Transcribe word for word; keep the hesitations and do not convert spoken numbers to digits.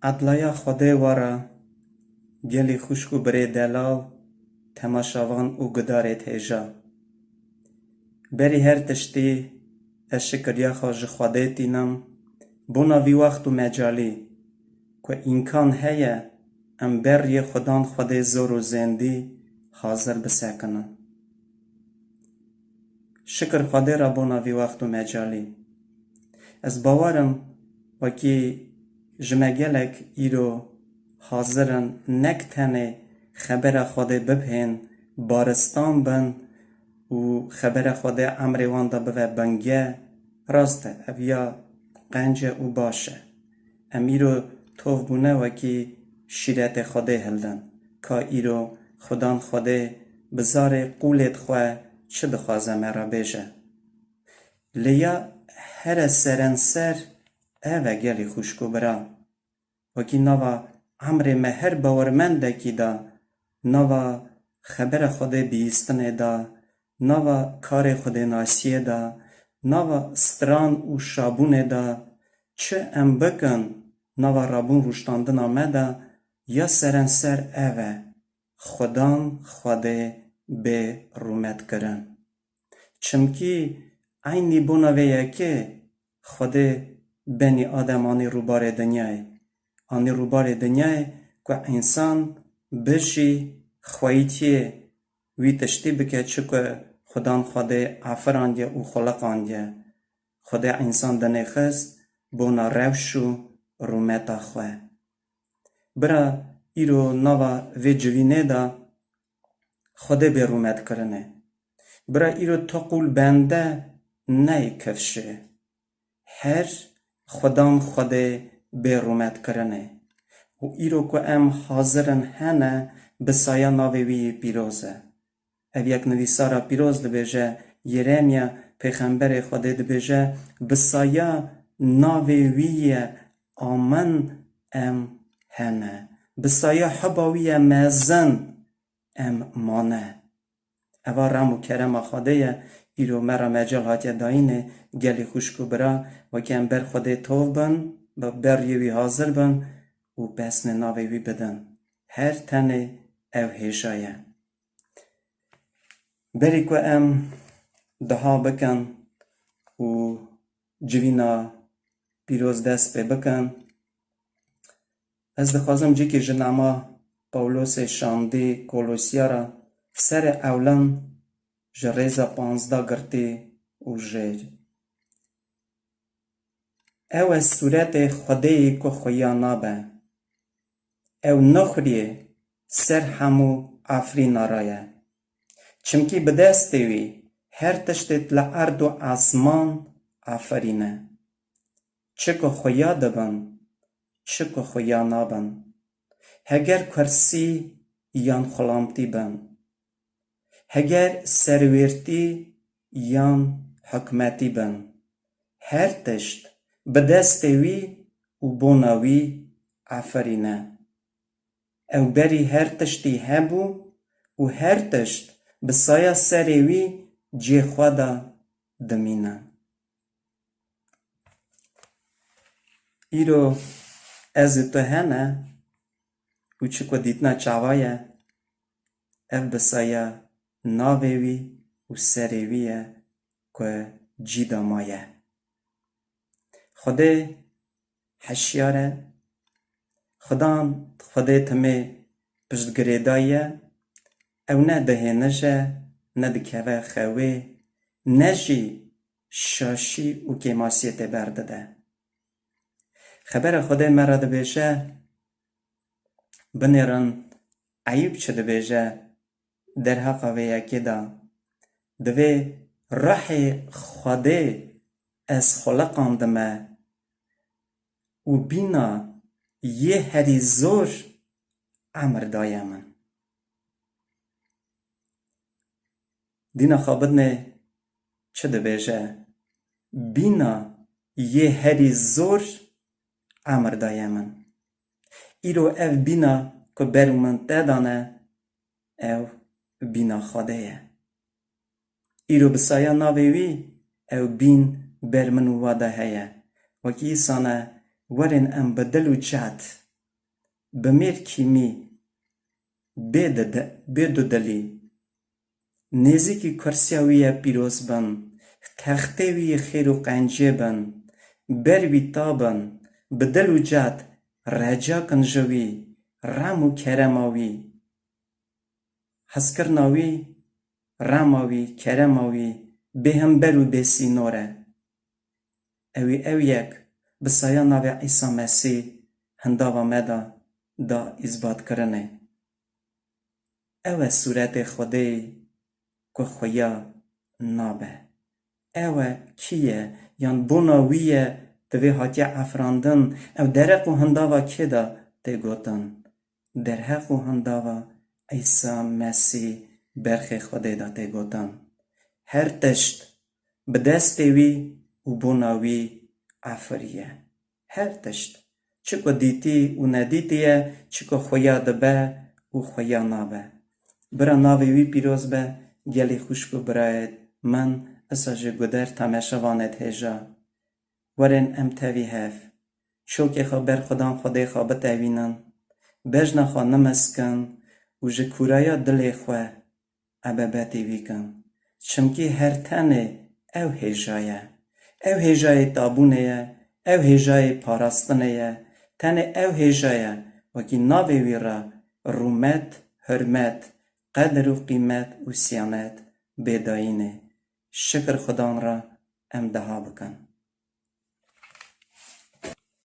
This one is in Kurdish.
Edlaya Xwedê were, gelî xwişk û birê delal, temaşevan û gudarê hêja. Berî her tiştî ez şikiriya xwe ji Xwedê tînim, bona vî wext û mecalî ku îmkan heye em ber riyê Xudan Xwedê zor û zêndî hazir bisekinin. Şikir Xwedê re bona vî wext û mecalî. Ez bawer im wekî ji me gelek îro hazir in nek tenê xebera Xwedê bibhên, baristan bin û xebera Xwedê emrê wan de bive binge, rast e, ev ya qenc e û baş e. Em îro tov bûne wekî şîretê Xwedê hildin. Ka îro Xudan Xwedê bi zarê qûlêd xwe çi dixwaze me re bêje. Lê ya here serenser ev e gelî xwişk û bira. Wekî nava emrê me her bawermendekî de, nava xebera Xwedê bihîstinê de, nava karê Xwedênasiyê de, nava stran û şabûnê de, çi em bikin nava rabûn rûştandina me de, ya serenser ev e, Xudan Xwedê bê rûmetkirin. Çimkî eynî bona vê yekê Xwedê benî Adem anî rûbarê dinyayê. Anî rûbarê dinyayê ku însan bijî xweyîtiyê wî tiştî bike çi ku Xudan Xwedê afirandiye û xuliqandiye. Xwedê însan dinêxist bona rewş û rûmeta xwe. Bira îro nava vê civînê de Xwedê bê rûmetkirinê. Bira îro to qûl bende neyê kifşê. Her Xudan Xwedê bê rûmetkirinê. Û îro ku em hazir in hene bi saya navê wî yê pîroz e. Ev yek nivîsara pîroz dibêje, Yeremya pêxemberê Xwedê dibêje, bi saya navê wî ye amin em hene. Bi saya hiba wî ye mezin em mane. Eva rem û kerema Xwedê ye, îro me re mecal hatiye dayînê, gelî xwişk û bira, wekî em ber Xwedê tov bin, bi ber riyê wî hazir bin û pesnê navê wî bidin. Her tenê ew hêja ye. Berî ku em duha bikin û civîna pîroz dest pê bikin, ez dixwazim cîkî ji nama Pawlosê şandî Kolosya re serê ewlin ji rêza panzdeh girtî û jêr. Ew e sûretê Xwedêyî ku xuya nabe. Ew nixuriyê ser hemû afirîna re ye. Çimkî bi destê wî her tiştê li erd û esman aferîne. Çi ku xuya dibin, çi ku xuya nabin. Heger kursî yan xulamtî bin. Heger serwêrtî yan hikmetî bin, her tişt bi destê wî û bona wî aferîne. Ew berî her tiştî hebû û her tişt bi saya serê wî cê xwe de dimîne. Îro ez û tu hene û çi ku dîtina çawa ye, ev bi saya navê wî û serê wî ye ku cî de maye. Xwedê hişyar e, Xudan, Xwedê timê piştgirêdayî ye, ew ne dihênije, ne dikeve xewê, ne jî şaşî û kêmasiyê tê berdide. Xebera Xwedê me re dibêje, binêrin Eyûb çi dibêje derheqa vê yekê de. Divê ruhê Xwedê ez xuliqandime û bîna yê herî zor emir daye min. Dîna xwe bidinê çi dibêje? Bîna yê herî zor emir daye min. Îro ev bîna ku ber û min te dane, ew bîna Xwedê ye. Îro bi saya navê wî ew bîn ber min û we de heye. Wekî îsane werin em bi dil û cehd bi mêr kîmî, bê dide-, bê dudilî. Nêzîkî kursiya wî ye pîroz bin, textê wî yê xêr û qencê bin, ber wî ta bin, bi dil û cad reca kin ji wî, rem û kerema wî. Hezkirina wî, rema wî, kerema wî bêhember û bêsînor e. Ewî ew yek bi saya navê Îsa Mesîh hindava me de da îzbatkirinê. Ew e sûretê Xwedê ku xuya nabe. Ew e kî ye, yan bona wî ye divê hatiye efirandin, ew dereq û hindava kê de tê gotin? Derheq û hindava Îsa Mesîh berxê Xwedê de tê gotin. Her tişt bi destê wî û bona wî afiriye. Her tişt. Çi ku dîtî û nedîtî ye, çi ku xuya dibe û xuya nabe. Bira navê wî pîroz be, gelî xwişk û birayêd min, isa ji guder temeşevanêd hêja. Werin em tevî hev, çokê xwe ber Xudan Xwedê xwe bitewînin, bejna xwe nimiskin û ji kûraya dilê xwe ebebetî wî kin. Çimkî her tenê ew hêja ye. Ew hêjayê tabûnê ye, ew hêjayê parastinê ye. Tenê ew hêja ye, wekî navê wî re rûmet, hurmet, qedir û qîmet û siyanet bê dayînê. Şikir Xudan re em deha bikin.